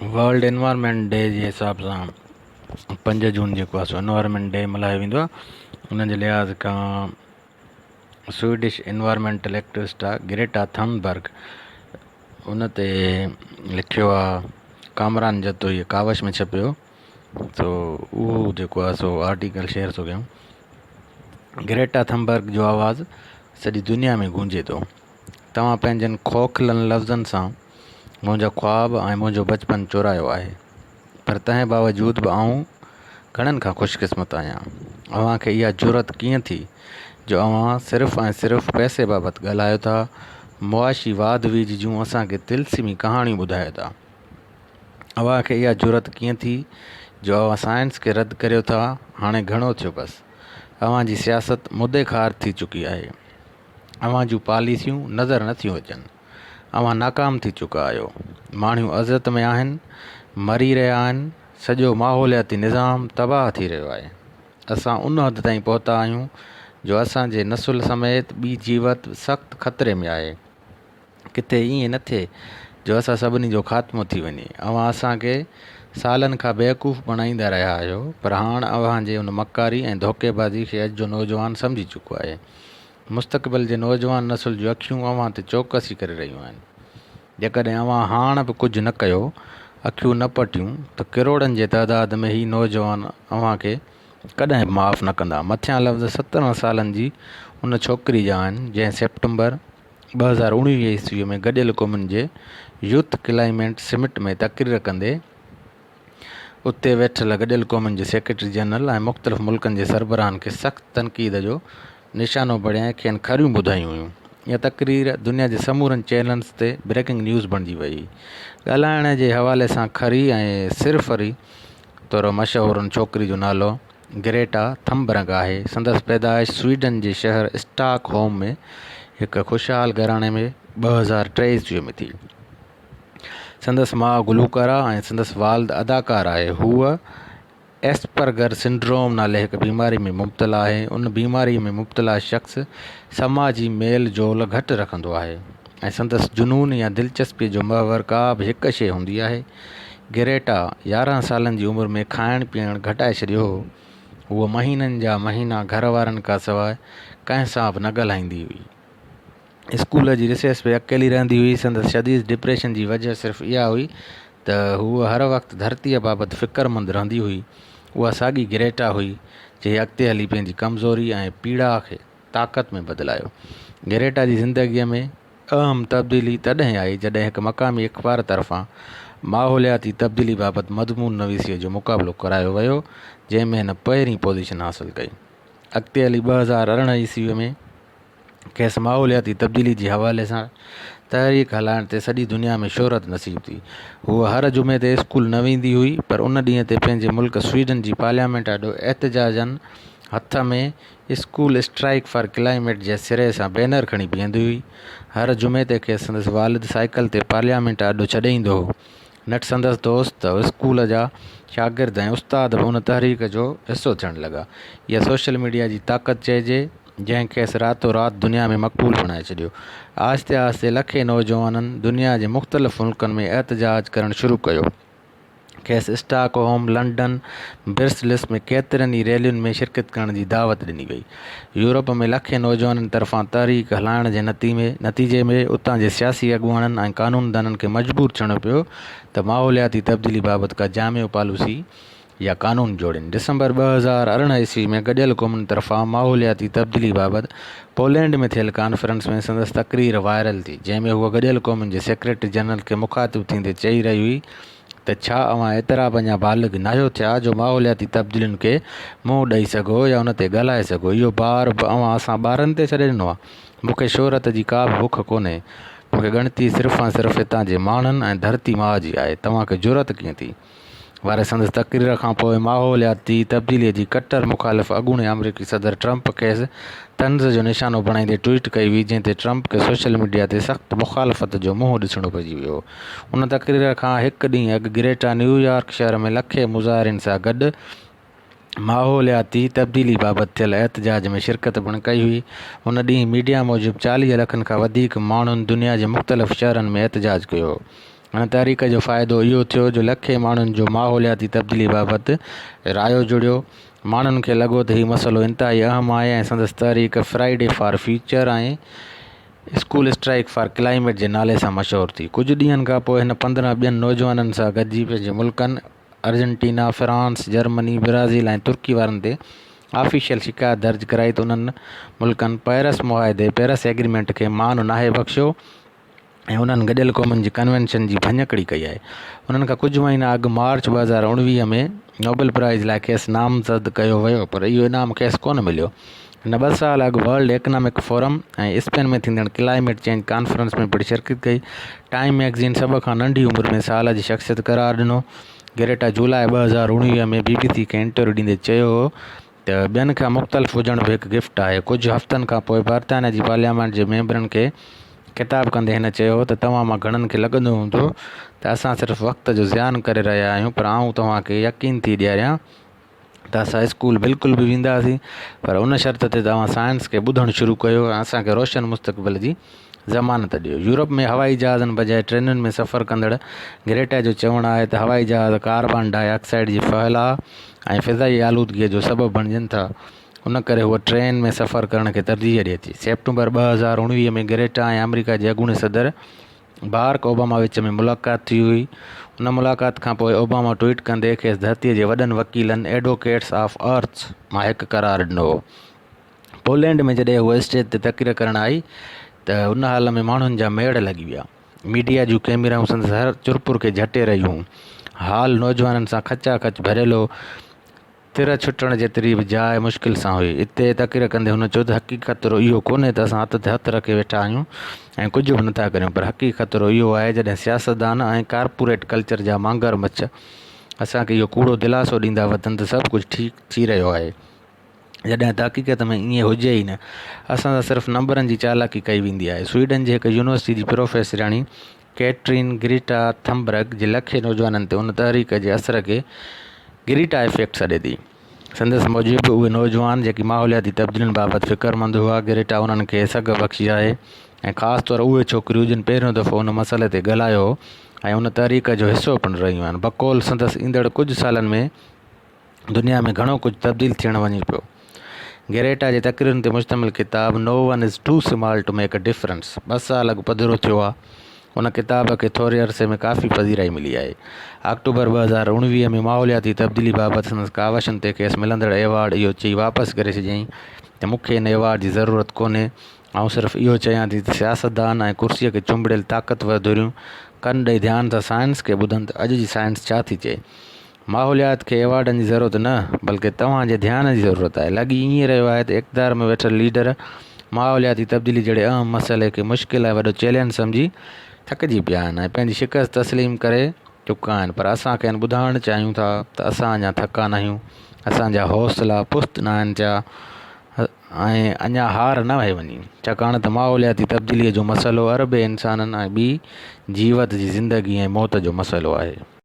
World environment D جي حساب سان 5 جون جيڪو آهي سو انوائرمينٽ ڊي ملهايو ويندو آهي. ان جي لحاظ کان سوئيڊش انوائرمينٽل ايڪٽوسٽ آهي گريٽا ٿنبرگ، ان تي لکيو آهي ڪامران جتوئي، ڪاوش ۾ ڇپيو، سو اهو جيڪو آهي سو آرٽيڪل شيئر ٿو ڪيون. گريٽا ٿنبرگ جو آواز سڄي دنيا ۾ گونجي ٿو. توهان پنهنجن کوکلن لفظن سان منهنجا خواب ۽ منهنجو بچپن چورايو آهي، پر تنهن باوجود به آئون گهڻن کان خوش قسمت آهيان. اوهان کي اها جرئت ڪيئن ٿي جو اوهان صرف ۽ صرف پئسي بابت ڳالهايو ٿا، معاشي واڌ ويجهه جون اسان کي طلسمي ڪهاڻيون ٻڌايو ٿا. اوهان کي اها جرئت ڪيئن ٿي جو اوهان سائنس کي رد ڪريو ٿا، هاڻي گهڻو ٿيو بس. اوهان جي سياست مدي خارج ٿي چڪي آهي. اوهان جون پاليسيون نظر نه ٿيون اچن. اوهان ناڪام ٿي چڪا آهيو. ماڻهو اذيت ۾ آهن، مري رهيا آهن، سڄو ماحولياتي نظام تباهه ٿي رهيو آهي. اسان ان حد تائين پهتا آهيون جو اسان جي نسل سميت ٻي جيوت سخت خطري ۾ آهي. ڪٿي ائين نه ٿئي جو اسان سڀني جو خاتمو ٿي وڃي. اوهان اسان کي سالن کان بيوقوف بڻائيندا رهيا آهيو، پر هاڻ اوهان جي ان مڪاري ۽ ڌوڪيبازي کي اڄ جو نوجوان سمجهي چڪو آهي. مستقبل جي نوجوان نسل جون اکيون اوهان تي چوڪسي ڪري رهيون آهن. جيڪڏهن اوهان هاڻ به ڪجهه نه ڪيو، اکيون نه پٽيون ته ڪروڙن جي تعداد ۾ هي نوجوان اوهان کي ڪڏهن به معاف نه ڪندا. مٿيان لفظ 17 سالن جي ان ڇوڪري جا آهن، جنهن سيپٽمبر 2019 عيسوي ۾ گڏيل قومن جي يوٿ ڪلائمينٽ سمٽ ۾ تقرير ڪندي اتي ويٺل گڏيل قومن جي سيڪريٽري جنرل ۽ مختلف ملڪن جي سربراهن کي سخت تنقيد جو نشانو بڻائي کين کريون ٻڌايون هيون. اها تقرير دنيا جي سمورن چينلز تي بريڪنگ نيوز بڻجي وئي هئي. ڳالهائڻ جي حوالي سان کري ۽ سرفري طور مشهور ان ڇوڪري جو نالو گريٽا ٿنبرگ آهي. سندس پيدائش سوئيڊن جي شهر اسٽاڪ هوم ۾ هڪ خوشحال گهراڻي ۾ 2003 عيسوي ۾ ٿي. سندس ماء گلوڪاره ۽ سندس والد اداڪار آهي. هوء ايسپرگر سنڊروم نالي هڪ بيماري ۾ مبتلا آهي. ان بيماري ۾ مبتلا شخص سماجي ميل جول گهٽ رکندو آهي ۽ سندس جنون يا دلچسپيء جو محور ڪا به هڪ شيء هوندي آهي. گريٽا 11 سالن جي عمر ۾ کائڻ پيئڻ گهٽائي ڇڏيو هو. هوء مهينن جا مهينا گهر وارن کانسواء ڪنهن سان به نه ڳالهائيندي هئي. اسڪول جي رسيس ۾ اڪيلي رهندي هئي. سندس شديد ڊپريشن جي وجهه صرف اها هئي ته هوء هر وقت ڌرتيء بابت فڪرمند رهندي هئي. اها ساڳي گريٽا هئي، جنهن اڳتي هلي پنهنجي ڪمزوري ۽ پيڙاء کي طاقت ۾ بدلايو. گريٽا جي زندگيء ۾ اهم تبديلي تڏهن آئي، جڏهن هڪ مقامي اخبار طرفان ماحولياتي تبديلي بابت مضمون نويسيء جو مقابلو ڪرايو ويو، جنهن ۾ هن پهرين پوزيشن حاصل ڪئي. اڳتي هلي 2018 عيسويء ۾. کيس ماحولياتي تبديلي جي حوالي سان تحريڪ هلائڻ تي سڄي دنيا ۾ شهرت نصيب ٿي. هوء هر جمعي تي اسڪول نه ويندي هئي پر ان ڏينهن تي پنهنجي ملڪ سوئيڊن جي پارليامينٽ آڏو احتجاجن هٿ ۾ اسڪول اسٽرائيڪ فار ڪلائميٽ جي سري سان بينر کڻي بيهندي هئي. هر جمعي تي کيس سندس والد سائيڪل تي پارليامينٽ آڏو ڇڏي ايندو هو. نيٺ سندس دوست، اسڪول جا شاگرد ۽ استاد به ان تحريڪ جو حصو ٿيڻ لڳا. اها سوشل ميڊيا جي طاقت چئجي، جنهن کيس راتو رات دنيا ۾ مقبول بڻائي ڇڏيو. آهستي آهستي لکين نوجوانن دنيا جي مختلف ملڪن ۾ احتجاج ڪرڻ شروع ڪيو. کيس اسٽاڪ هوم، لنڊن، برسلس ۾ ڪيترين ئي ريلين ۾ شرڪت ڪرڻ جي دعوت ڏني وئي. يورپ ۾ لکين نوجوانن طرفان تحريڪ هلائڻ جي نتيجي ۾ اتان جي سياسي اڳواڻن ۽ قانوندانن کي مجبور ٿيڻو پيو ته ماحولياتي تبديلي بابت ڪا جامع پاليسي يا قانون جوڙين. ڊسمبر 2018 عيسوي ۾ گڏيل قومن طرفان ماحولياتي تبديلي بابت پولينڊ ۾ ٿيل ڪانفرنس ۾ سندس تقرير وائرل ٿي، جنهن ۾ هوء گڏيل قومن جي سيڪريٽري جنرل کي مخاطب ٿيندي چئي رهي هئي ته ڇا اوهان ايترا به اڃا بالغ ناهيو ٿيا جو ماحولياتي تبديلين کي منهن ڏئي سگهو يا ان تي ڳالهائي سگهو؟ اهو بار به اوهان اسان ٻارن تي ڇڏي ڏنو آهي. مون کي شهرت جي ڪا به بک ڪونهي. مون کي ڳڻتي صرف ۽ صرف هتان جي ماڻهن ۽ ڌرتي ماء جي آهي. توهان کي جرئت ڪيئن ٿي؟ واري سندس تقرير کان پوء ماحولياتي تبديليء جي ڪٽر مخالف اڳوڻي آمريڪي صدر ٽرمپ کيس طنز جو نشانو بڻائيندي ٽوئيٽ ڪئي هئي، جنهن تي ٽرمپ کي سوشل ميڊيا تي سخت مخالفت جو منهن ڏسڻو پئجي ويو. ان تقرير کان هڪ ڏينهن اڳ گريٽا نيويارڪ شهر ۾ لکين مظاهرين سان گڏ ماحولياتي تبديلي بابت ٿيل احتجاج ۾ شرڪت پڻ ڪئي هئي. ان ڏينهن ميڊيا موجب 40 لکن کان وڌيڪ ماڻهن دنيا جي مختلف شهرن ۾ احتجاج ڪيو هو. هن تحريڪ جو فائدو اهو ٿيو جو لکين ماڻهن جو ماحولياتي تبديلي بابت رايو جڙيو. ماڻهن کي لڳو ته هي مسئلو انتهائي اهم آهي ۽ سندس تحريڪ Friday for future ۽ school strike for climate جي نالي سان مشهور ٿي. ڪجهه ڏينهن کان پوء هن 15 ٻين نوجوانن سان گڏجي پنهنجي ملڪن ارجنٽينا، فرانس، جرمني، برازيل ۽ ترڪي وارن تي آفيشل شڪايت درج ڪرائي ته انهن ملڪن پئرس معاهدي، Paris Agreement، کي مان ناهي بخشيو. ۽ انهن گڏيل قومن جي ڪنوينشن جي ڀڃڪڙي ڪئي آهي. انهن کان ڪجهه مهينا اڳ مارچ 2019 ۾ نوبل پرائز لاء کيس نامزد ڪيو ويو پر اهو انعام کيس ڪونه مليو. هن ٻه سال اڳ ورلڊ ايڪنامڪ فورم ۽ اسپين ۾ ٿيندڙ ڪلائميٽ چينج ڪانفرنس ۾ پڻ شرڪت ڪئي. ٽائيم ميگزين سڀ کان ننڍي عمر ۾ سال جي شخصيت قرار ڏنو. گريٽا جولاء 2019 ۾ بي بي سي کي انٽرويو ڏيندي چيو هو ته ٻين کان مختلف هجڻ به هڪ گفٽ آهي. ڪجهه هفتن کان پوء برطانيا جي پارليامينٽ جي ميمبرن کي خطاب ڪندي هن چيو ته توهان مان گهڻن کي لڳندو هوندو ته اسان صرف وقت جو زيان ڪري رهيا آهيون پر آئون توهان کي يقين ٿي ڏياريان ته اسان اسڪول بلڪل به وينداسين پر ان شرط تي ته اوهان سائنس کي ٻڌڻ شروع ڪيو ۽ اسان کي روشن مستقبل جي ضمانت ڏيو. يورپ ۾ هوائي جهازن بجاء ٽرينن ۾ سفر ڪندڙ گريٽا جو چوڻ آهي ته هوائي جهاز ڪاربان ڊاء آڪسائيڊ جي ڦهلاء ۽ فضائي آلودگيء جو سبب بڻجن ٿا، ان ڪري هوء ٽرين ۾ سفر ڪرڻ کي ترجيح ڏئي ٿي. سيپٽمبر 2019 ۾ گريٽا ۽ آمريڪا جي اڳوڻي صدر بارڪ اوباما وچ ۾ ملاقات ٿي هئي. ان ملاقات کانپوء اوباما ٽوئيٽ ڪندي کيس ڌرتيء جي وڏن وڪيلن، Advocates of Earth، مان هڪ قرار ڏنو هو. پولينڊ ۾ جڏهن هوء اسٽيج تي تقرير ڪرڻ آئي ته ان هال ۾ ماڻهن جا ميڙ لڳي ويا. ميڊيا جون ڪئميرائون سندس هر چرپر کي جهٽي رهيون هيون. هال نوجوانن سان کچا کچ ڀريل هو. تر ڇٽڻ جيتري به جاء مشڪل سان هئي. اتي تقرير ڪندي هن چيو ته حقيقي خطرو اهو ڪونهي ته اسان هٿ تي هٿ رکي ويٺا آهيون ۽ ڪجهه به نٿا ڪريون پر حقيقي خطرو اهو آهي جڏهن سياستدان ۽ ڪارپوريٽ ڪلچر جا مانگر مڇ اسان کي اهو ڪوڙو دلاسو ڏيندا وتن ته سڀ ڪجهه ٺيڪ ٿي رهيو آهي. جڏهن ته حقيقت ۾ ائين هجي ئي نه. اسان سان صرف نمبرن جي چالاڪي ڪئي ويندي آهي. سوئيڊن جي هڪ يونيورسٽي جي پروفيسرياڻي ڪيٽرين گريٽا ٿنبرگ جي لکين نوجوانن تي ان تحريڪ جي اثر کي گريٽا افيڪٽ سڏي ٿي. سندس موجب اهي نوجوان جيڪي ماحولياتي تبديلين بابت فڪرمند هئا، گريٽا انهن کي سگهه بخشي آهي ۽ خاص طور اهي ڇوڪريون جن پهريون دفعو ان مسئلي تي ڳالهايو هو ۽ ان تحريڪ جو حصو پڻ رهيون آهن. بقول سندس ايندڙ ڪجهه سالن ۾ دنيا ۾ گهڻو ڪجهه تبديل ٿيڻ وڃي پيو. گريٽا جي تقريرن تي مشتمل ڪتاب No One Is Too Small to Make a Difference ٻه سال اڳ پڌرو ٿيو آهي. ان ڪتاب کي ٿوري عرصي ۾ ڪافي پذيرائي ملي آهي. آڪٽوبر 2019 ۾ ماحولياتي تبديلي بابت سندس ڪاوشن تي کيس ملندڙ ايوارڊ اهو چئي واپس ڪري ڇڏيائين ته مون کي ان ايوارڊ جي ضرورت ڪونهي، آئون صرف اهو چيان ٿي ته سياستدان ۽ ڪرسيء کي چنبڙيل طاقتور ڌريون ڪن ڏئي ڌيان سان سائنس کي ٻڌن ته اڄ جي سائنس ڇا ٿي چئي. ماحوليات کي ايوارڊن جي ضرورت نه بلڪه توهان جي ڌيان جي ضرورت آهي. لڳي ائين رهيو آهي ته اقتدار ۾ ويٺل ليڊر ماحولياتي تبديلي جهڙي اهم مسئلي کي مشڪل ۽ وڏو چئلينج سمجهي ٿڪجي پيا آهن ۽ پنهنجي شڪست تسليم ڪري چڪا آهن پر اسان کين ٻڌائڻ چاهيون ٿا ته اسان اڃا ٿڪا ناهيون، اسان جا حوصلا پست ناهن ٿيا ۽ اڃا هار ناهي وڃي ڇاڪاڻ ته ماحولياتي تبديلي جو مسئلو اربين انسانن ۽ ٻي جيوت جي زندگي ۽ موت جو مسئلو آهي.